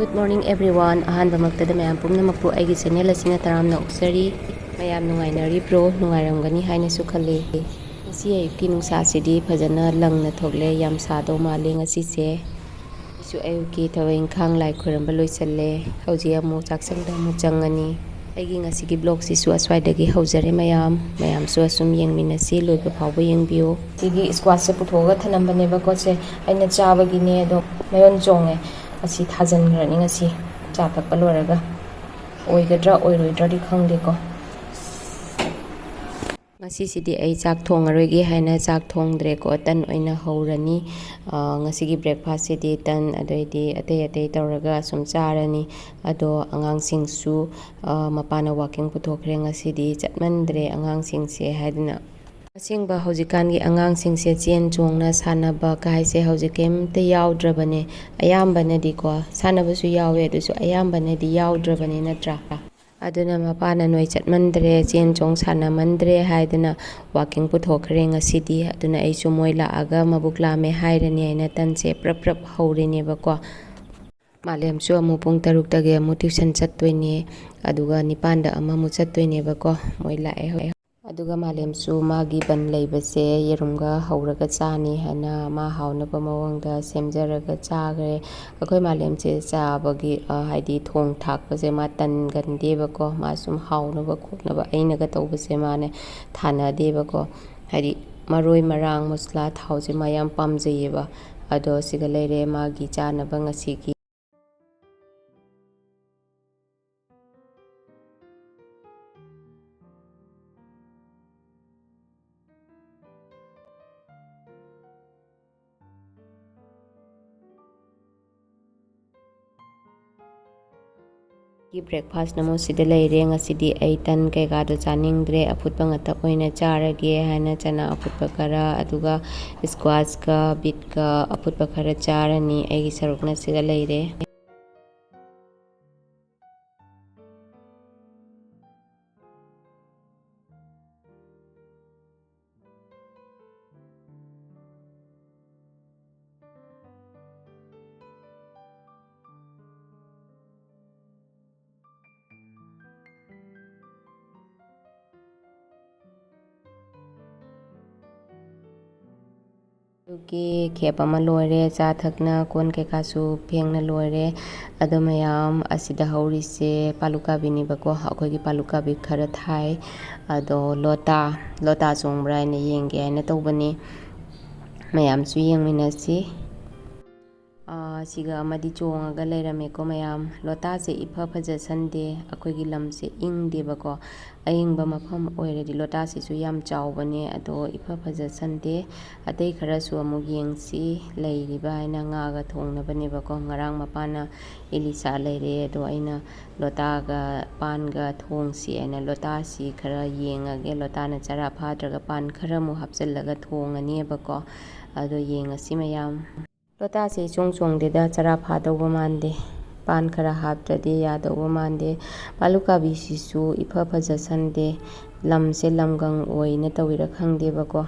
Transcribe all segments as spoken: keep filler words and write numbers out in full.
Good morning everyone. ꯑꯍꯥꯟꯕꯃꯛꯇꯗ ꯃꯌꯥꯝ ꯄꯨꯝꯅꯃꯛꯄꯨ ꯑꯩꯒꯤ ꯆꯦꯅꯦꯜ ꯑꯁꯤꯅ ꯇꯔꯥꯝꯅ ꯑꯣꯛꯆꯔꯤ꯫ ꯃꯌꯥꯝ ꯅꯨꯡꯉꯥꯏꯅꯔꯤꯕ꯭ꯔꯣ? ꯅꯨꯡꯉꯥꯏꯔꯝꯒꯅꯤ ꯍꯥꯏꯅꯁꯨ ꯈꯜꯂꯤ꯫ ꯉꯁꯤ ꯑꯌꯨꯛꯀꯤ ꯅꯨꯡꯁꯥꯁꯤꯗꯤ ꯐꯖꯅ ꯂꯪꯅ ꯊꯣꯛꯂꯦ, ꯌꯥꯝ ꯁꯥꯗꯧ ꯃꯥꯜꯂꯦ ꯉꯁꯤꯁꯦ꯫ ꯑꯩꯁꯨ ꯑꯌꯨꯛꯀꯤ ꯊꯕꯛ ꯏꯪꯈꯥꯡ, ꯂꯥꯏ ꯈꯣꯏꯔꯝꯕ ꯂꯣꯏꯁꯜꯂꯦ꯫ ꯍꯧꯖꯤꯛ ꯑꯃꯨꯛ ꯆꯥꯛꯁꯪꯗ ꯑꯃꯨꯛ ꯆꯪꯉꯅꯤ꯫ ꯑꯩꯒꯤ ꯉꯁꯤꯒꯤ ꯕ꯭ꯂꯣꯒꯁꯤꯁꯨ ꯑꯁ꯭ꯋꯥꯏꯗꯒꯤ ꯍꯧꯖꯔꯦ ꯃꯌꯥꯝ꯫ ꯃꯌꯥꯝꯁꯨ ꯑꯁꯨꯝ ꯌꯦꯡꯃꯤꯟꯅꯁꯤ, ꯂꯣꯏꯕ ꯐꯥꯎꯕ ꯌꯦꯡꯕꯤꯌꯨ꯫ ꯁꯤꯒꯤ ꯁ꯭ꯀ꯭ꯋꯥꯁꯁꯦ ꯄꯨꯊꯣꯛꯑꯒ ꯊꯅꯝꯕꯅꯦꯕꯀꯣ ꯁꯦ꯫ ꯑꯩꯅ ꯆꯥꯕꯒꯤꯅꯦ, ꯑꯗꯣ ꯃꯌꯣꯟ ꯆꯣꯡꯉꯦ꯫ ꯑꯁꯤ ꯊꯥꯖꯤꯟꯈ꯭ꯔꯅꯤ ꯉꯁꯤ ꯆꯥ ꯊꯛꯄ ꯂꯣꯏꯔꯒ꯫ ꯑꯣꯏꯒꯗ꯭ꯔꯥ ꯑꯣꯏꯔꯣꯏꯗ꯭ꯔꯥꯗꯤ ꯈꯪꯗꯦꯀꯣ꯫ ꯉꯁꯤꯁꯤꯗꯤ ꯑꯩ ꯆꯥꯛ ꯊꯣꯡꯉꯔꯣꯏꯒꯦ ꯍꯥꯏꯅ ꯆꯥꯛ ꯊꯣꯡꯗ꯭ꯔꯦꯀꯣ, ꯇꯟ ꯑꯣꯏꯅ ꯍꯧꯔꯅꯤ꯫ ꯑ, ꯉꯁꯤꯒꯤ ꯕ꯭ꯔꯦꯛꯐꯥꯁꯁꯤꯗꯤ ꯇꯟ, ꯑꯗꯩꯗꯤ ꯑꯇꯩ ꯑꯇꯩ ꯇꯧꯔꯒ ꯁꯨꯝ ꯆꯥꯔꯅꯤ꯫ ꯑꯗꯣ ꯑꯉꯥꯡꯁꯤꯡꯁꯨ, ꯑ, ꯃꯄꯥꯅ ꯋꯥꯀꯤꯡ ꯄꯨꯊꯣꯛꯈ꯭ꯔꯦ ꯉꯁꯤꯗꯤ, ꯆꯠꯃꯟꯗ꯭ꯔꯦ ꯑꯉꯥꯡꯁꯤꯡꯁꯦ ꯍꯥꯏꯗꯅ꯫ ꯑꯁꯦꯡꯕ ꯍꯧꯖꯤꯛꯀꯥꯟꯒꯤ ꯑꯉꯥꯡꯁꯤꯡꯁꯦ ꯆꯦꯟ ꯆꯣꯡꯅ ꯁꯥꯟꯅꯕ ꯀꯥꯏꯁꯦ ꯍꯧꯖꯤꯛ ꯀꯩꯝꯇ ꯌꯥꯎꯗ꯭ꯔꯕꯅꯦ꯫ ꯑꯌꯥꯝꯕꯅꯗꯤꯀꯣ, ꯁꯥꯟꯅꯕꯁꯨ ꯌꯥꯎꯋꯦ, ꯑꯗꯨꯁꯨ ꯑꯌꯥꯝꯕꯅꯗꯤ ꯌꯥꯎꯗ꯭ꯔꯕꯅꯦ, ꯅꯠꯇ꯭ꯔꯥ? ꯑꯗꯨꯅ ꯃꯄꯥꯅ ꯅꯣꯏ ꯆꯠꯃꯟꯗ꯭ꯔꯦ, ꯆꯦꯟ ꯆꯣꯡ ꯁꯥꯟꯅꯃꯟꯗ꯭ꯔꯦ ꯍꯥꯏꯗꯅ ꯋꯥꯀꯤꯡ ꯄꯨꯊꯣꯛꯈ꯭ꯔꯦ ꯉꯁꯤꯗꯤ꯫ ꯑꯗꯨꯅ ꯑꯩꯁꯨ ꯃꯣꯏ ꯂꯥꯛꯑꯒ ꯃꯕꯨꯛ ꯂꯥꯝꯃꯦ ꯍꯥꯏꯔꯅꯤ ꯍꯥꯏꯅ ꯇꯟꯁꯦ ꯄ꯭ꯔꯞ ꯄ꯭ꯔꯞ ꯍꯧꯔꯤꯅꯦꯕꯀꯣ꯫ ꯃꯥꯂꯦꯝꯁꯨ ꯑꯃꯨꯛ ꯄꯨꯡ ꯇꯔꯨꯛꯇꯒꯤ ꯑꯃꯨꯛ ꯇ꯭ꯌꯨꯁꯟ ꯆꯠꯇꯣꯏꯅꯦ, ꯑꯗꯨꯒ ꯅꯤꯄꯥꯟꯗ ꯑꯃꯃꯨꯛ ꯆꯠꯇꯣꯏꯅꯦꯕꯀꯣ꯫ ꯃꯣꯏ ꯂꯥꯛꯑꯦ꯫ ꯑꯗꯨꯒ ꯃꯥꯂꯦꯝꯁꯨ ꯃꯥꯒꯤ ꯕꯟ ꯂꯩꯕꯁꯦ ꯌꯦꯔꯨꯝꯒ ꯍꯧꯔꯒ ꯆꯥꯅꯤ ꯍꯥꯏꯅ ꯃꯥ ꯍꯥꯎꯅꯕ ꯃꯑꯣꯡꯗ ꯁꯦꯝꯖꯔꯒ ꯆꯥꯈ꯭ꯔꯦ꯫ ꯑꯩꯈꯣꯏ ꯃꯥꯂꯦꯝꯁꯦ ꯆꯥꯕꯒꯤ, ꯑ, ꯍꯥꯏꯗꯤ ꯊꯣꯡ ꯊꯥꯛꯄꯁꯦ ꯃꯥ ꯇꯟꯒꯟꯗꯦꯕꯀꯣ꯫ ꯃꯥ ꯁꯨꯝ ꯍꯥꯎꯅꯕ ꯈꯣꯠꯅꯕ ꯑꯩꯅꯒ ꯇꯧꯕꯁꯦ ꯃꯥꯅꯦ ꯊꯥꯅꯗꯦꯕꯀꯣ꯫ ꯍꯥꯏꯗꯤ ꯃꯔꯣꯏ ꯃꯔꯥꯡ ꯃꯁꯂꯥ ꯊꯥꯎꯁꯦ ꯃꯥ ꯌꯥꯝ ꯄꯥꯝꯖꯩꯌꯦꯕ꯫ ꯑꯗꯣ ꯁꯤꯒ ꯂꯩꯔꯦ ꯃꯥꯒꯤ ꯆꯥꯅꯕ ꯉꯁꯤꯒꯤ꯫ ꯒꯤ ꯕ꯭ꯔꯦꯛꯐꯥꯁꯅ ꯑꯃꯨꯛ ꯁꯤꯗ ꯂꯩꯔꯦ꯫ ꯉꯁꯤꯗꯤ ꯑꯩ ꯇꯟ ꯀꯩꯀꯥꯗꯣ ꯆꯥꯅꯤꯡꯗ꯭ꯔꯦ, ꯑꯐꯨꯠꯄ ꯉꯥꯛꯇ ꯑꯣꯏꯅ ꯆꯥꯔꯒꯦ ꯍꯥꯏꯅ ꯆꯅꯥ ꯑꯐꯨꯠꯄ ꯈꯔ, ꯑꯗꯨꯒ ꯁ꯭ꯀ꯭ꯋꯥꯁꯀ ꯕꯤꯠꯀ ꯑꯐꯨꯠꯄ ꯈꯔ ꯆꯥꯔꯅꯤ꯫ ꯑꯩꯒꯤ ꯁꯔꯨꯛꯅ ꯁꯤꯗ ꯂꯩꯔꯦ꯫ ꯑꯗꯨꯒꯤ ꯈꯦꯞ ꯑꯃ ꯂꯣꯏꯔꯦ, ꯆꯥ ꯊꯛꯅ ꯀꯣꯟ ꯀꯩꯀꯥꯁꯨ ꯐꯦꯡꯅ ꯂꯣꯏꯔꯦ꯫ ꯑꯗꯣ ꯃꯌꯥꯝ, ꯑꯁꯤꯗ ꯍꯧꯔꯤꯁꯦ ꯄꯥꯂꯨꯀꯥꯕꯤꯅꯤꯕꯀꯣ꯫ ꯑꯩꯈꯣꯏꯒꯤ ꯄꯥꯂꯨꯀꯥꯕꯤ ꯈꯔ ꯊꯥꯏ꯫ ꯑꯗꯣ ꯂꯣꯇꯥ, ꯂꯣꯇꯥ ꯆꯣꯡꯕ꯭ꯔꯥ ꯍꯥꯏꯅ ꯌꯦꯡꯒꯦ ꯍꯥꯏꯅ ꯇꯧꯕꯅꯤ꯫ ꯃꯌꯥꯝꯁꯨ ꯌꯦꯡꯃꯤꯟꯅꯁꯤ꯫ ꯑꯥ, ꯁꯤꯒ ꯑꯃꯗꯤ ꯆꯣꯡꯉꯒ ꯂꯩꯔꯝꯃꯦꯀꯣ ꯃꯌꯥꯝ꯫ ꯂꯣꯇꯥꯁꯦ ꯏꯐ ꯐꯖꯁꯟꯗꯦ, ꯑꯩꯈꯣꯏꯒꯤ ꯂꯝꯁꯦ ꯏꯪꯗꯦꯕꯀꯣ꯫ ꯑꯏꯪꯕ ꯃꯐꯝ ꯑꯣꯏꯔꯗꯤ ꯂꯣꯇꯥꯁꯤꯁꯨ ꯌꯥꯝ ꯆꯥꯎꯕꯅꯦ, ꯑꯗꯣ ꯏꯐ ꯐꯖꯁꯟꯗꯦ꯫ ꯑꯇꯩ ꯈꯔꯁꯨ ꯑꯃꯨꯛ ꯌꯦꯡꯁꯤ꯫ ꯂꯩꯔꯤꯕ ꯍꯥꯏꯅ ꯉꯥꯒ ꯊꯣꯡꯅꯕꯅꯦꯕꯀꯣ꯫ ꯉꯔꯥꯡ ꯃꯄꯥꯅ ꯏꯂꯤꯁꯥ ꯂꯩꯔꯦ, ꯑꯗꯣ ꯑꯩꯅ ꯂꯣꯇꯥꯒ ꯄꯥꯟꯒ ꯊꯣꯡꯁꯤ ꯍꯥꯏꯅ ꯂꯣꯇꯥꯁꯤ ꯈꯔ ꯌꯦꯡꯉꯒꯦ꯫ ꯂꯣꯇꯥꯅ ꯆꯔꯥ ꯐꯥꯗ꯭ꯔꯒ ꯄꯥꯟ ꯈꯔ ꯑꯃꯨꯛ ꯍꯥꯞꯆꯤꯜꯂꯒ ꯊꯣꯡꯉꯅꯦꯕꯀꯣ꯫ ꯑꯗꯣ ꯌꯦꯡꯉꯁꯤ ꯃꯌꯥꯝ꯫ ꯂꯣꯇꯥꯁꯦ ꯏꯆꯣꯡ ꯆꯣꯡꯗꯦꯗ, ꯆꯔꯥ ꯐꯥꯗꯧꯕ ꯃꯥꯟꯗꯦ꯫ ꯄꯥꯟ ꯈꯔ ꯍꯥꯞꯇ꯭ꯔꯗꯤ ꯌꯥꯗꯧꯕ ꯃꯥꯟꯗꯦ꯫ ꯄꯥꯂꯨꯀꯥꯕꯤꯁꯤꯁꯨ ꯏꯐ ꯐꯖꯁꯟꯗꯦ꯫ ꯂꯝꯁꯦ ꯂꯝꯒꯪ ꯑꯣꯏꯅ ꯇꯧꯔꯤꯔꯥ ꯈꯪꯗꯦꯕꯀꯣ꯫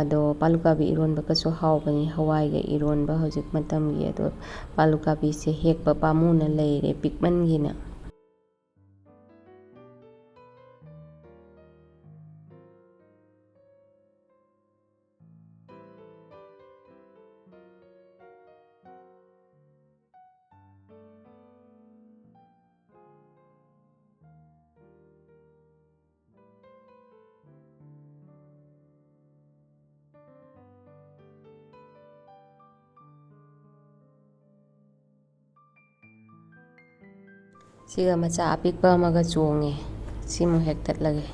ꯑꯗꯣ ꯄꯥꯂꯨꯀꯥꯕꯤ ꯏꯔꯣꯟꯕꯒꯁꯨ ꯍꯥꯎꯕꯅꯤ, ꯍꯋꯥꯏꯒ ꯏꯔꯣꯟꯕ ꯍꯧꯖꯤꯛ ꯃꯇꯝꯒꯤ꯫ ꯑꯗꯣ ꯄꯥꯂꯨꯀꯥꯕꯤꯁꯦ ꯍꯦꯛꯄ ꯄꯥꯝꯃꯨꯅ ꯂꯩꯔꯦ ꯄꯤꯛꯃꯟꯒꯤꯅ꯫ ꯁꯤꯒ ꯃꯆꯥ ꯑꯄꯤꯛꯄ ꯑꯃꯒ ꯆꯣꯡꯉꯦ꯫ ꯁꯤꯃꯨꯛ ꯍꯦꯛꯇꯠꯂꯒꯦ꯫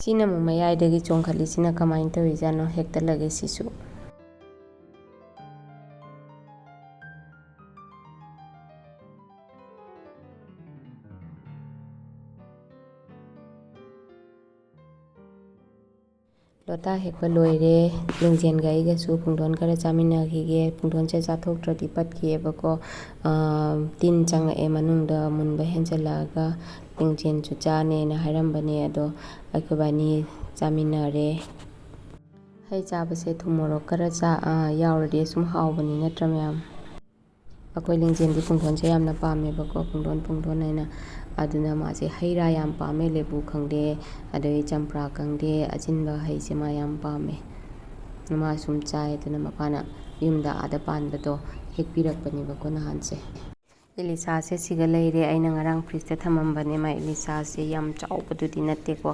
ꯁꯤꯅ ꯑꯃꯨꯛ ꯃꯌꯥꯏꯗꯒꯤ ꯆꯣꯡꯈꯠꯂꯤꯁꯤꯅ ꯀꯃꯥꯏꯅ ꯇꯧꯔꯤꯖꯥꯠꯅꯣ? ꯍꯦꯛꯇꯠꯂꯒꯦ ꯁꯤꯁꯨ꯫ ꯂꯣꯇꯥ ꯍꯦꯛꯄ ꯂꯣꯏꯔꯦ꯫ ꯂꯤꯡꯖꯦꯜꯒ ꯑꯩꯒꯁꯨ ꯄꯨꯡꯗꯣꯟ ꯈꯔ ꯆꯥꯃꯤꯟꯅꯈꯤꯒꯦ꯫ ꯄꯨꯡꯗꯣꯟꯁꯦ ꯆꯥꯊꯣꯛꯇ꯭ꯔꯗꯤ ꯄꯠꯈꯤꯑꯕꯀꯣ꯫ ꯑꯥ, ꯇꯤꯟ ꯆꯪꯉꯛꯑꯦ ꯃꯅꯨꯡꯗ, ꯃꯨꯟꯕ ꯍꯦꯟꯖꯜꯂꯛꯑꯒ ꯂꯤꯡꯖꯦꯜꯁꯨ ꯆꯥꯅꯦꯅ ꯍꯥꯏꯔꯝꯕꯅꯦ꯫ ꯑꯗꯣ ꯑꯩꯈꯣꯏꯕꯥꯅꯤ ꯆꯥꯃꯤꯟꯅꯔꯦ꯫ ꯍꯩ ꯆꯥꯕꯁꯦ ꯊꯨꯝ ꯃꯣꯔꯣꯛ ꯈꯔ ꯆꯥ-, ꯑꯥ, ꯌꯥꯎꯔꯗꯤ ꯑꯁꯨꯝ ꯍꯥꯎꯕꯅꯤ ꯅꯠꯇ꯭ꯔꯥ ꯃꯌꯥꯝ? ꯑꯩꯈꯣꯏ ꯂꯤꯡꯖꯦꯜꯗꯤ ꯄꯨꯡꯗꯣꯟꯁꯦ ꯌꯥꯝꯅ ꯄꯥꯝꯃꯦꯕꯀꯣ, ꯄꯨꯡꯗꯣꯟ, ꯄꯨꯡꯗꯣꯟ ꯍꯥꯏꯅ꯫ ꯑꯗꯨꯅ ꯃꯥꯁꯦ ꯍꯩ ꯔꯥ ꯌꯥꯝ ꯄꯥꯝꯃꯦ, ꯂꯦꯕꯨ ꯈꯪꯗꯦ, ꯑꯗꯩ ꯆꯝꯄ꯭ꯔꯥ ꯈꯪꯗꯦ, ꯑꯆꯤꯟꯕ ꯍꯩꯁꯦ ꯃꯥ ꯌꯥꯝ ꯄꯥꯝꯃꯦ꯫ ꯃꯥ ꯁꯨꯝ ꯆꯥꯏ꯫ ꯑꯗꯨꯅ ꯃꯄꯥꯅ ꯌꯨꯝꯗ ꯑꯥꯗ ꯄꯥꯟꯕꯗꯣ ꯍꯦꯛꯄꯤꯔꯛꯄꯅꯦꯕꯀꯣ ꯅꯍꯥꯟꯁꯦ꯫ ꯏꯂꯤꯁꯥꯁꯦ ꯁꯤꯒ ꯂꯩꯔꯦ꯫ ꯑꯩꯅ ꯉꯔꯥꯡ ꯐ꯭ꯔꯤꯖꯇ ꯊꯝꯃꯝꯕꯅꯦ꯫ ꯃꯥ ꯏꯂꯤꯁꯥꯁꯦ ꯌꯥꯝ ꯆꯥꯎꯕꯗꯨꯗꯤ ꯅꯠꯇꯦꯀꯣ,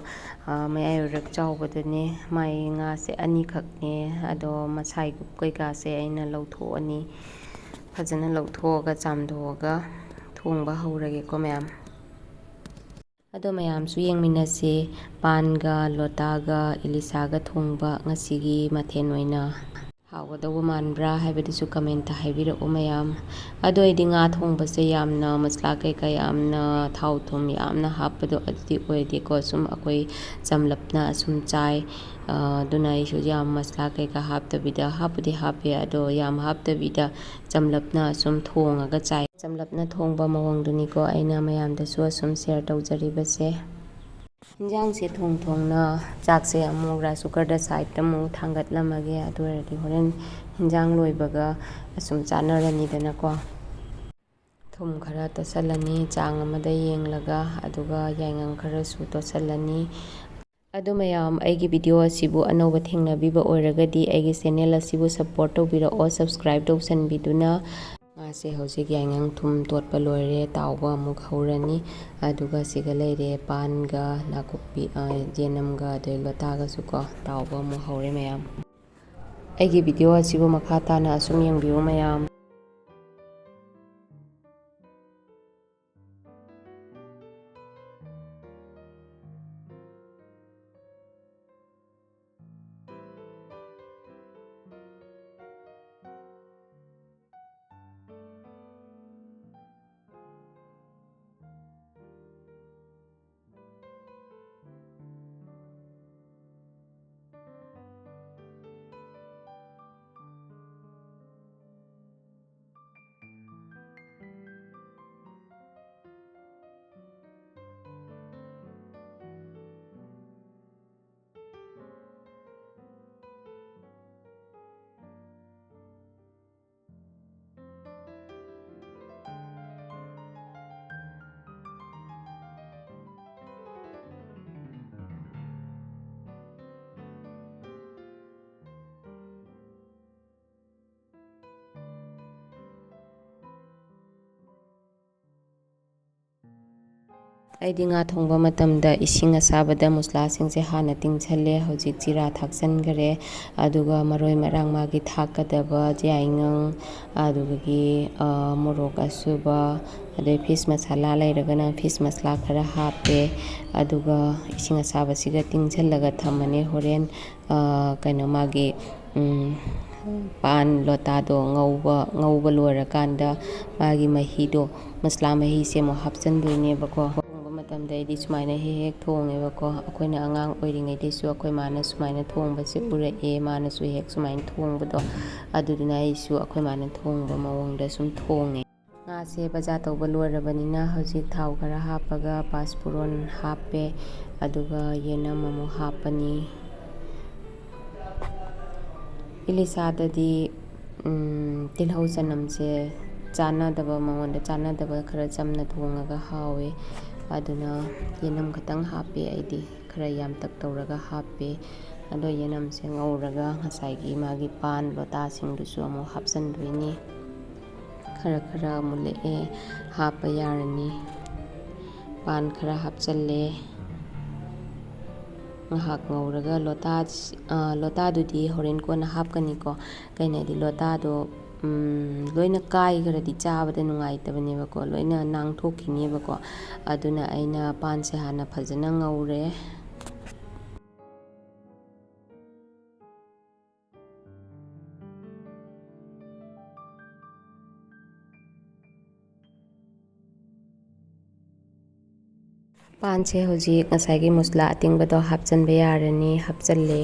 ꯑ, ꯃꯌꯥꯏ ꯑꯣꯏꯔꯞ ꯆꯥꯎꯕꯗꯨꯅꯦ꯫ ꯃꯥꯏ ꯉꯥꯁꯦ ꯑꯅꯤꯈꯛꯅꯦ꯫ ꯑꯗꯣ ꯃꯁꯥꯏ ꯒꯨꯞ ꯀꯩꯀꯥꯁꯦ ꯑꯩꯅ ꯂꯧꯊꯣꯛꯑꯅꯤ꯫ ꯐꯖꯅ ꯂꯧꯊꯣꯛꯑꯒ ꯆꯥꯝꯊꯣꯛꯑꯒ ꯊꯣꯡꯕ ꯍꯧꯔꯒꯦꯀꯣ ꯃꯌꯥꯝ꯫ ꯑꯗꯣ ꯃꯌꯥꯝꯁꯨ ꯌꯦꯡꯃꯤꯟꯅꯁꯦ꯫ ꯄꯥꯟꯒ ꯂꯣꯇꯥꯒ ꯏꯂꯤꯁꯥꯒ ꯊꯣꯡꯕ ꯉꯁꯤꯒꯤ ꯃꯊꯦꯜ ꯑꯣꯏꯅ꯫ ꯍꯥꯎꯒꯗꯧꯕ ꯃꯥꯟꯕ꯭ꯔꯥ ꯍꯥꯏꯕꯗꯨꯁꯨ ꯀꯃꯦꯟꯇ ꯍꯥꯏꯕꯤꯔꯛꯎ ꯃꯌꯥꯝ꯫ ꯑꯗꯣ ꯑꯩꯗꯤ ꯉꯥ ꯊꯣꯡꯕꯁꯦ ꯌꯥꯝꯅ ꯃꯁꯂꯥ ꯀꯩꯀꯥ ꯌꯥꯝꯅ ꯊꯥꯎ ꯊꯨꯝ ꯌꯥꯝꯅ ꯍꯥꯞꯄꯗꯣ ꯑꯗꯨꯗꯤ ꯑꯣꯏꯗꯦꯀꯣ꯫ ꯁꯨꯝ ꯑꯩꯈꯣꯏ ꯆꯝꯂꯞꯅ ꯑꯁꯨꯝ ꯆꯥꯏ꯫ ꯑ, ꯑꯗꯨꯅ ꯑꯩꯁꯨ ꯌꯥꯝ ꯃꯁꯂꯥ ꯀꯩꯀꯥ ꯍꯥꯞꯇꯕꯤꯗ, ꯍꯥꯞꯄꯨꯗꯤ ꯍꯥꯞꯄꯦ ꯑꯗꯣ ꯌꯥꯝ ꯍꯥꯞꯇꯕꯤꯗ ꯆꯝꯂꯞꯅ ꯑꯁꯨꯝ ꯊꯣꯡꯉꯒ ꯆꯥꯏ꯫ ꯆꯝꯂꯞꯅ ꯊꯣꯡꯕ ꯃꯑꯣꯡꯗꯨꯅꯤꯀꯣ ꯑꯩꯅ ꯃꯌꯥꯝꯗꯁꯨ ꯑꯁꯨꯝ ꯁꯤꯌꯔ ꯇꯧꯖꯔꯤꯕꯁꯦ꯫ ꯍꯤꯟꯖꯥꯡꯁꯦ ꯊꯣꯡ ꯊꯣꯡꯅ ꯆꯥꯛꯁꯦ ꯑꯃꯨꯛ ꯔꯥꯏꯁ ꯀꯨꯀꯔꯗ ꯁꯥꯏꯗꯇ ꯑꯃꯨꯛ ꯊꯥꯡꯒꯠꯂꯝꯃꯒꯦ꯫ ꯑꯗꯨ ꯑꯣꯏꯔꯗꯤ ꯍꯣꯔꯦꯟ ꯍꯤꯟꯖꯥꯡ ꯂꯣꯏꯕꯒ ꯑꯁꯨꯝ ꯆꯥꯅꯔꯅꯤꯗꯅꯀꯣ꯫ ꯊꯨꯝ ꯈꯔ ꯇꯣꯠꯁꯤꯜꯂꯅꯤ ꯆꯥꯡ ꯑꯃꯗ ꯌꯦꯡꯂꯒ, ꯑꯗꯨꯒ ꯌꯥꯏꯉꯪ ꯈꯔꯁꯨ ꯇꯣꯠꯁꯤꯜꯂꯅꯤ꯫ ꯑꯗꯨ ꯃꯌꯥꯝ, ꯑꯩꯒꯤ ꯚꯤꯗꯤꯑꯣ ꯑꯁꯤꯕꯨ ꯑꯅꯧꯕ ꯊꯦꯡꯅꯕꯤꯕ ꯑꯣꯏꯔꯒꯗꯤ ꯑꯩꯒꯤ ꯆꯦꯅꯦꯜ ꯑꯁꯤꯕꯨ ꯁꯞꯄꯣꯔꯠ ꯇꯧꯕꯤꯔꯛꯑꯣ, ꯁꯕꯁꯀ꯭ꯔꯥꯏꯕ ꯇꯧꯁꯟꯕꯤꯗꯨꯅ꯫ ꯉꯥꯁꯦ ꯍꯧꯖꯤꯛ ꯌꯥꯏꯉꯪ ꯊꯨꯝ ꯇꯣꯠꯄ ꯂꯣꯏꯔꯦ, ꯇꯥꯎꯕ ꯑꯃꯨꯛ ꯍꯧꯔꯅꯤ꯫ ꯑꯗꯨꯒ ꯁꯤꯒ ꯂꯩꯔꯦ ꯄꯥꯟꯒ ꯅꯥꯀꯨꯞꯄꯤ, ꯑ, ꯌꯦꯅꯝꯒ ꯑꯗꯩ ꯂꯣꯇꯥꯒꯁꯨ ꯀꯣ ꯇꯥꯎꯕ ꯑꯃꯨꯛ ꯍꯧꯔꯦ ꯃꯌꯥꯝ꯫ ꯑꯩꯒꯤ ꯚꯤꯗꯤꯑꯣ ꯑꯁꯤꯕꯨ ꯃꯈꯥ ꯇꯥꯅ ꯑꯁꯨꯝ ꯌꯦꯡꯕꯤꯌꯨ ꯃꯌꯥꯝ꯫ ꯑꯩꯗꯤ ꯉꯥ ꯊꯣꯡꯕ ꯃꯇꯝꯗ ꯏꯁꯤꯡ ꯑꯁꯥꯕꯗ ꯃꯁꯂꯥꯁꯤꯡꯁꯦ ꯍꯥꯟꯅ ꯇꯤꯡꯁꯜꯂꯦ꯫ ꯍꯧꯖꯤꯛ ꯖꯤꯔꯥ ꯊꯥꯛꯆꯟꯈꯔꯦ, ꯑꯗꯨꯒ ꯃꯔꯣꯏ ꯃꯔꯥꯡ, ꯃꯥꯒꯤ ꯊꯥꯛꯀꯗꯕ ꯌꯥꯏꯉꯪ, ꯑꯗꯨꯗꯒꯤ, ꯑ, ꯃꯣꯔꯣꯛ ꯑꯁꯨꯕ, ꯑꯗꯩ ꯐꯤꯁ ꯃꯁꯥꯂꯥ ꯂꯩꯔꯒꯅ ꯐꯤꯁ ꯃꯁꯥꯂꯥ ꯈꯔ ꯍꯥꯞꯄꯦ꯫ ꯑꯗꯨꯒ ꯏꯁꯤꯡ ꯑꯁꯥꯕꯁꯤꯒ ꯇꯤꯡꯁꯜꯂꯒ ꯊꯝꯃꯅꯤ꯫ ꯍꯣꯔꯦꯟ, ꯑ, ꯀꯩꯅꯣ, ꯃꯥꯒꯤ, ꯎꯝ, ꯄꯥꯟ ꯂꯣꯇꯥꯗꯣ ꯉꯧꯕ, ꯉꯧꯕ ꯂꯣꯏꯔꯀꯥꯟꯗ ꯃꯥꯒꯤ ꯃꯍꯤꯗꯣ, ꯃꯁꯂꯥ ꯃꯍꯤꯁꯦ ꯑꯃꯨꯛ ꯍꯥꯞꯆꯤꯟꯗꯣꯏꯅꯦꯕꯀꯣ꯫ ꯊꯣꯡꯕ ꯃꯇꯝꯗ ꯑꯩꯗꯤ ꯁꯨꯃꯥꯏꯅ ꯍꯦꯛ ꯍꯦꯛ ꯊꯣꯡꯉꯦꯕꯀꯣ꯫ ꯑꯩꯈꯣꯏꯅ ꯑꯉꯥꯡ ꯑꯣꯏꯔꯤꯉꯩꯗꯩꯁꯨ ꯑꯩꯈꯣꯏ ꯃꯥꯅ ꯁꯨꯃꯥꯏꯅ ꯊꯣꯡꯕꯁꯦ ꯎꯔꯛꯑꯦ, ꯃꯥꯅꯁꯨ ꯍꯦꯛ ꯁꯨꯃꯥꯏꯅ ꯊꯣꯡꯕꯗꯣ꯫ ꯑꯗꯨꯗꯨꯅ ꯑꯩꯁꯨ ꯑꯩꯈꯣꯏ ꯃꯥꯅ ꯊꯣꯡꯕ ꯃꯑꯣꯡꯗ ꯁꯨꯝ ꯊꯣꯡꯉꯦ꯫ ꯉꯥꯁꯦ ꯕꯖꯥ ꯇꯧꯕ ꯂꯣꯏꯔꯕꯅꯤꯅ ꯍꯧꯖꯤꯛ ꯊꯥꯎ ꯈꯔ ꯍꯥꯞꯄꯒ ꯄꯥꯁꯄꯨꯔꯣꯟ ꯍꯥꯞꯄꯦ, ꯑꯗꯨꯒ ꯌꯦꯅꯝ ꯑꯃꯨꯛ ꯍꯥꯞꯄꯅꯤ꯫ ꯏꯂꯤꯁꯥꯗꯗꯤ, ꯎꯝ, ꯇꯤꯜꯍꯧ ꯆꯅꯝꯁꯦ ꯆꯥꯟꯅꯗꯕ, ꯃꯉꯣꯟꯗ ꯆꯥꯟꯅꯗꯕ, ꯈꯔ ꯆꯝꯅ ꯊꯣꯡꯉꯒ ꯍꯥꯎꯋꯦ꯫ ꯑꯗꯨꯅ ꯌꯦꯅꯝ ꯈꯛꯇꯪ ꯍꯥꯞꯄꯦ ꯑꯩꯗꯤ, ꯈꯔ ꯌꯥꯝꯇꯛ ꯇꯧꯔꯒ ꯍꯥꯞꯄꯦ꯫ ꯑꯗꯣ ꯌꯦꯅꯝꯁꯦ ꯉꯧꯔꯒ ꯉꯁꯥꯏꯒꯤ ꯃꯥꯒꯤ ꯄꯥꯟ ꯂꯣꯇꯥꯁꯤꯡꯗꯨꯁꯨ ꯑꯃꯨꯛ ꯍꯥꯞꯆꯤꯟꯗꯣꯏꯅꯤ꯫ ꯈꯔ ꯈꯔ ꯃꯨꯜꯂꯛꯑꯦ, ꯍꯥꯞꯄ ꯌꯥꯔꯅꯤ꯫ ꯄꯥꯟ ꯈꯔ ꯍꯥꯞꯆꯜꯂꯦ꯫ ꯉꯥꯏꯍꯥꯛ ꯉꯧꯔꯒ ꯂꯣꯇꯥ-, ꯑ, ꯂꯣꯇꯥꯗꯨꯗꯤ ꯍꯣꯔꯦꯟ ꯀꯣꯟꯅ ꯍꯥꯞꯀꯅꯤꯀꯣ꯫ ꯀꯩꯅꯣꯗꯤ ꯂꯣꯇꯥꯗꯣ, ꯎꯝ, ꯂꯣꯏꯅ ꯀꯥꯏꯈ꯭ꯔꯗꯤ ꯆꯥꯕꯗ ꯅꯨꯡꯉꯥꯏꯇꯕꯅꯦꯕꯀꯣ, ꯂꯣꯏꯅ ꯅꯥꯡꯊꯣꯛꯈꯤꯅꯦꯕꯀꯣ꯫ ꯑꯗꯨꯅ ꯑꯩꯅ ꯄꯥꯟꯁꯦ ꯍꯥꯟꯅ ꯐꯖꯅ ꯉꯧꯔꯦ꯫ ꯄꯥꯟꯁꯦ ꯍꯧꯖꯤꯛ ꯉꯁꯥꯏꯒꯤ ꯃꯁꯂꯥ ꯑꯇꯤꯡꯕꯗꯣ ꯍꯥꯞꯆꯤꯟꯕ ꯌꯥꯔꯅꯤ, ꯍꯥꯞꯆꯤꯜꯂꯦ꯫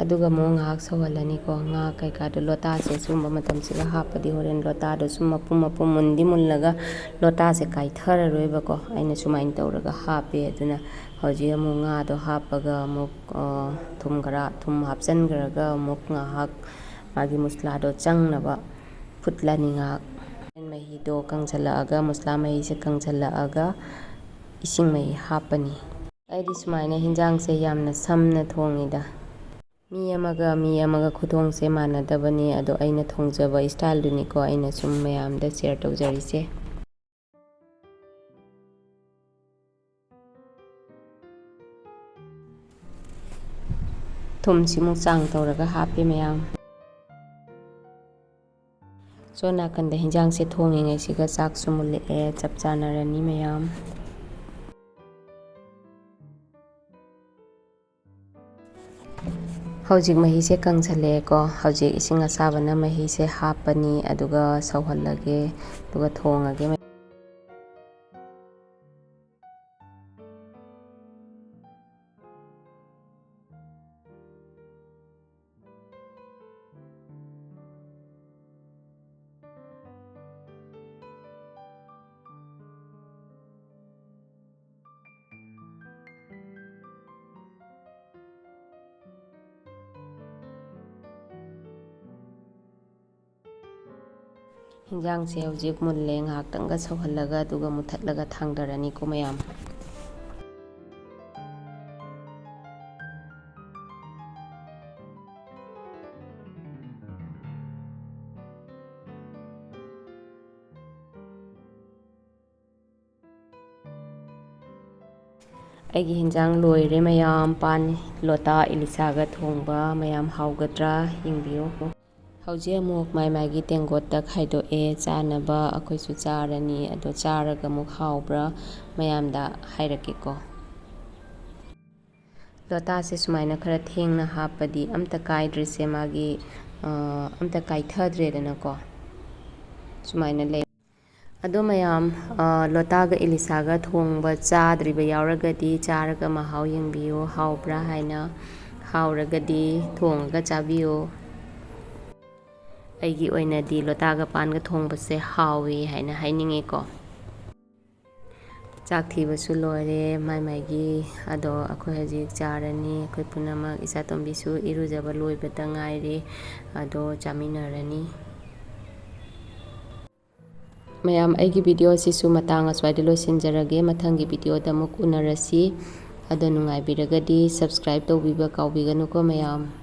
ꯑꯗꯨꯒ ꯑꯃꯨꯛ ꯉꯥꯏꯍꯥꯛ ꯁꯧꯍꯜꯂꯅꯤꯀꯣ꯫ ꯉꯥ ꯀꯩꯀꯥꯗꯣ ꯂꯣꯇꯥꯁꯦ ꯁꯨꯝꯕ ꯃꯇꯝꯁꯤꯒ ꯍꯥꯞꯄꯗꯤ ꯍꯣꯔꯦꯟ ꯂꯣꯇꯥꯗꯣ ꯁꯨꯝ ꯃꯄꯨꯝ ꯃꯄꯨꯝ ꯃꯨꯟꯗꯤ ꯃꯨꯜꯂꯒ ꯂꯣꯇꯥꯁꯦ ꯀꯥꯏꯊꯔꯔꯣꯏꯕꯀꯣ꯫ ꯑꯩꯅ ꯁꯨꯃꯥꯏꯅ ꯇꯧꯔꯒ ꯍꯥꯞꯄꯦ꯫ ꯑꯗꯨꯅ ꯍꯧꯖꯤꯛ ꯑꯃꯨꯛ ꯉꯥꯗꯣ ꯍꯥꯞꯄꯒ ꯑꯃꯨꯛ, ꯑ, ꯊꯨꯝ ꯈꯔ, ꯊꯨꯝ ꯍꯥꯞꯆꯤꯟꯈ꯭ꯔꯒ ꯑꯃꯨꯛ ꯉꯥꯏꯍꯥꯛ ꯃꯥꯒꯤ ꯃꯁꯂꯥꯗꯣ ꯆꯪꯅꯕ ꯐꯨꯠꯂꯅꯤ ꯉꯥꯏꯍꯥꯛ꯫ ꯃꯍꯤꯗꯣ ꯀꯪꯁꯤꯜꯂꯛꯑꯒ, ꯃꯁꯂꯥ ꯃꯍꯤꯁꯦ ꯀꯪꯁꯤꯜꯂꯛꯑꯒ ꯏꯁꯤꯡ ꯃꯍꯤ ꯍꯥꯞꯄꯅꯤ꯫ ꯑꯩꯗꯤ ꯁꯨꯃꯥꯏꯅ ꯍꯤꯟꯖꯥꯡꯁꯦ ꯌꯥꯝꯅ ꯁꯝꯅ ꯊꯣꯡꯉꯤꯗ꯫ ꯃꯤ ꯑꯃꯒ ꯃꯤ ꯑꯃꯒ ꯈꯨꯊꯣꯡꯁꯦ ꯃꯥꯟꯅꯗꯕꯅꯤ, ꯑꯗꯣ ꯑꯩꯅ ꯊꯣꯡꯖꯕ ꯏꯁꯇꯥꯏꯜꯗꯨꯅꯤꯀꯣ ꯑꯩꯅ ꯁꯨꯝ ꯃꯌꯥꯝꯗ ꯁꯤꯌꯔ ꯇꯧꯖꯔꯤꯁꯦ꯫ ꯊꯨꯝꯁꯤꯃꯨꯛ ꯆꯥꯡ ꯇꯧꯔꯒ ꯍꯥꯞꯄꯦ ꯃꯌꯥꯝ꯫ ꯁꯣꯝ ꯅꯥꯀꯟꯗ ꯍꯤꯟꯖꯥꯡꯁꯦ ꯊꯣꯡꯉꯤꯉꯩꯁꯤꯒ ꯆꯥꯛꯁꯨ ꯃꯨꯜꯂꯛꯑꯦ, ꯆꯞ ꯆꯥꯟꯅꯔꯅꯤ ꯃꯌꯥꯝ꯫ ꯍꯧꯖꯤꯛ ꯃꯍꯤꯁꯦ ꯀꯪꯁꯜꯂꯛꯑꯦꯀꯣ꯫ ꯍꯧꯖꯤꯛ ꯏꯁꯤꯡ ꯑꯁꯥꯕꯅ ꯃꯍꯤꯁꯦ ꯍꯥꯞꯄꯅꯤ, ꯑꯗꯨꯒ ꯁꯧꯍꯜꯂꯒꯦ, ꯑꯗꯨꯒ ꯊꯣꯡꯉꯒꯦ꯫ ꯍꯤꯟꯖꯥꯡꯁꯦ ꯍꯧꯖꯤꯛ ꯃꯨꯜꯂꯦ, ꯉꯥꯏꯍꯥꯛꯇꯪꯒ ꯁꯧꯍꯜꯂꯒ ꯑꯗꯨꯒ ꯃꯨꯊꯠꯂꯒ ꯊꯥꯡꯗꯔꯅꯤꯀꯣ ꯃꯌꯥꯝ꯫ ꯑꯩꯒꯤ ꯍꯤꯟꯖꯥꯡ ꯂꯣꯏꯔꯦ ꯃꯌꯥꯝ꯫ ꯄꯥꯟ ꯂꯣꯇꯥ ꯏꯂꯤꯁꯥꯒ ꯊꯣꯡꯕ꯫ ꯃꯌꯥꯝ ꯍꯥꯎꯒꯗ꯭ꯔꯥ ꯌꯦꯡꯕꯤꯌꯨ꯫ ꯍꯧꯖꯤꯛ ꯑꯃꯨꯛ ꯃꯥꯏ ꯃꯥꯏꯒꯤ ꯇꯦꯡꯀꯣꯠꯇ ꯈꯥꯏꯗꯣꯛꯑꯦ ꯆꯥꯅꯕ꯫ ꯑꯩꯈꯣꯏꯁꯨ ꯆꯥꯔꯅꯤ꯫ ꯑꯗꯣ ꯆꯥꯔꯒ ꯑꯃꯨꯛ ꯍꯥꯎꯕ꯭ꯔꯥ ꯃꯌꯥꯝꯗ ꯍꯥꯏꯔꯛꯀꯦꯀꯣ꯫ ꯂꯣꯇꯥꯁꯦ ꯁꯨꯃꯥꯏꯅ ꯈꯔ ꯊꯦꯡꯅ ꯍꯥꯞꯄꯗꯤ ꯑꯝꯇ ꯀꯥꯏꯗ꯭ꯔꯤꯁꯦ ꯃꯥꯒꯤ, ꯑ, ꯑꯝꯇ ꯀꯥꯏꯊꯗ꯭ꯔꯦꯗꯅꯀꯣ꯫ ꯁꯨꯃꯥꯏꯅ ꯂꯩ꯫ ꯑꯗꯣ ꯃꯌꯥꯝ, ꯑ, ꯂꯣꯇꯥꯒ ꯏꯂꯤꯁꯥꯒ ꯊꯣꯡꯕ ꯆꯥꯗ꯭ꯔꯤꯕ ꯌꯥꯎꯔꯒꯗꯤ ꯆꯥꯔꯒ ꯃꯍꯥꯎ ꯌꯦꯡꯕꯤꯌꯨ, ꯍꯥꯎꯕ꯭ꯔꯥ ꯍꯥꯏꯅ꯫ ꯍꯥꯎꯔꯒꯗꯤ ꯊꯣꯡꯉꯒ ꯆꯥꯕꯤꯌꯨ꯫ ꯑꯩꯒꯤ ꯑꯣꯏꯅꯗꯤ ꯂꯣꯇꯥꯒ ꯄꯥꯟꯒ ꯊꯣꯡꯕꯁꯦ ꯍꯥꯎꯋꯤ ꯍꯥꯏꯅ ꯍꯥꯏꯅꯤꯡꯉꯤꯀꯣ꯫ ꯆꯥꯛ ꯊꯤꯕꯁꯨ ꯂꯣꯏꯔꯦ ꯃꯥꯏ ꯃꯥꯏꯒꯤ꯫ ꯑꯗꯣ ꯑꯩꯈꯣꯏ ꯍꯧꯖꯤꯛ ꯆꯥꯔꯅꯤ꯫ ꯑꯩꯈꯣꯏ ꯄꯨꯝꯅꯃꯛ, ꯏꯆꯥꯇꯣꯝꯕꯤꯁꯨ ꯏꯔꯨꯖꯕ ꯂꯣꯏꯕꯗ ꯉꯥꯏꯔꯤ꯫ ꯑꯗꯣ ꯆꯥꯃꯤꯟꯅꯔꯅꯤ꯫ ꯃꯌꯥꯝ, ꯑꯩꯒꯤ video ꯑꯁꯤꯁꯨ ꯃꯇꯥꯡ ꯑꯁ꯭ꯋꯥꯏꯗ ꯂꯣꯏꯁꯤꯟꯖꯔꯒꯦ꯫ ꯃꯊꯪꯒꯤ video ꯗ ꯑꯃꯨꯛ ꯎꯅꯔꯁꯤ꯫ ꯑꯗꯣ ꯅꯨꯡꯉꯥꯏꯕꯤꯔꯒꯗꯤ subscribe ꯇꯧꯕꯤꯕ ꯀꯥꯎꯕꯤꯒꯅꯨꯀꯣ ꯃꯌꯥꯝ꯫